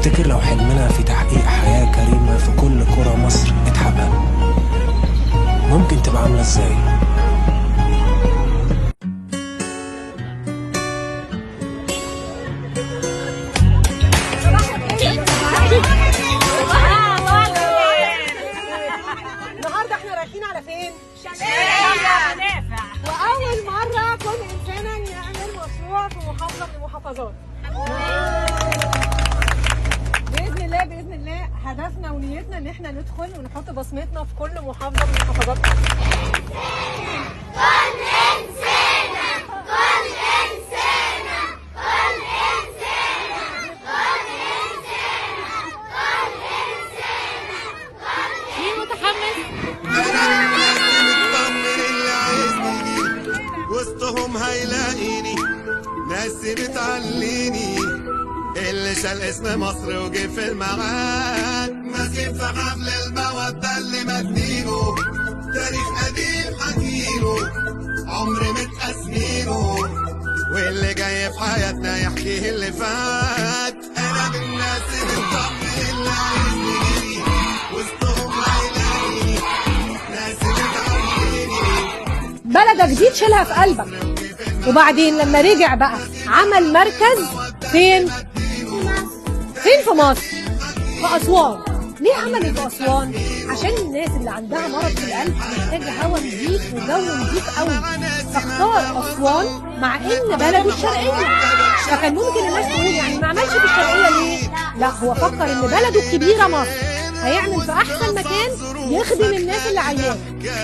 تفتكر لو حلمنا في تحقيق حياة كريمة في كل قرى مصر اتحقق، ممكن تبقى عاملة ازاي؟ النهارده احنا رايحين على فين؟ شرقية. واول مرة كل انسانا يعمل مشروع في محافظة من المحافظات. باذن الله باذن الله هدفنا ونيتنا ان احنا ندخل ونحط بصمتنا في كل محافظة من محافظاتنا. مين متحمس؟ مطمن اللي عايزني وسطهم هيلاقيني، ناس بتعليني، اللي شال اسم مصر وجه في الميعاد، ماسكين في حبل المودة اللي مدينة، تاريخ قديم حكيله، عمر متقاسمينه، واللي جاي في حياتنا يحكيه اللي فات. انا من الناس مطمن اللي عايزني وسطهم هيلاقيني، ناس بتعليني. بلدك دي تشيلها في قلبك. وبعدين لما رجع بقى عمل مركز فين؟ فين في مصر؟ في أسوان. ليه عمله في أسوان؟ عشان الناس اللي عندها مرض في القلب محتاجة هواء نظيف وجو نظيف قوي، فاختار أسوان مع إن بلده الشرقية. فكان ممكن الناس تقول يعني ما عملش في الشرقية ليه؟ لا، هو فكر إن بلده الكبيرة مصر هيعمل في أحسن مكان يخدم الناس اللي عيانة،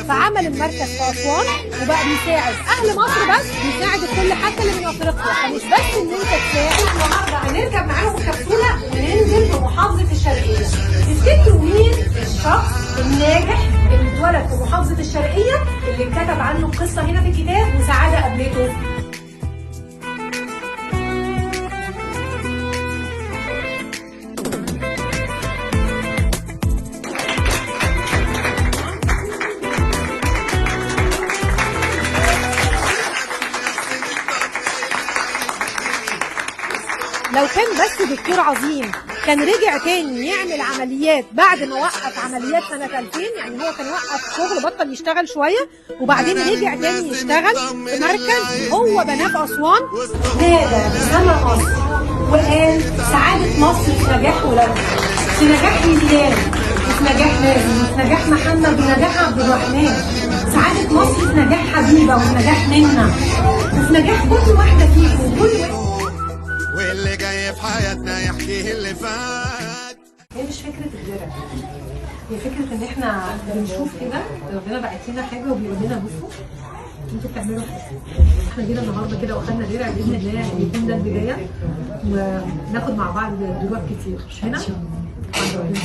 فعمل المركز في أسوان وبقى بيساعد أهل مصر بس، بيساعد الكل حتى اللي من أفريقيا. فمش بس إن أنت تساعد. النهارده هنركب معاهم كبسولة وننزل في محافظة الشرقية. تفتكروا مين الشخص الناجح اللي اتولد في محافظة الشرقية اللي اتكتب عنه القصة هنا في الكتاب وسعادة قابلته؟ لو كان بس دكتور عظيم كان رجع تاني يعمل عمليات بعد ما وقف عمليات سنة 2000، يعني هو كان وقف شغل بطل يشتغل شوية وبعدين رجع تاني يشتغل في مركز هو بناه في أسوان. نادى سما مصر وقال سعادة مصر في نجاح ولادها، في نجاح ميلان وفي نجاح مازن وفي نجاح محمد ونجاح عبد الرحمن. سعادة مصر في نجاح حبيبة وفي نجاح منى وفي نجاح كل واحدة فيكم وكل واحد. واللي جاي في حياتنا يحكيه اللي فات. هي مش فكرة غيرة، هي فكرة ان احنا بنشوف كده ربنا باعت لنا حاجة وبيقول لنا بصوا انتوا بتعملوا حاجة. احنا جينا النهارده كده واخدنا درع باذن الله يكون ده البداية، وناخد مع بعض دروع كتير هنا. عند ربنا.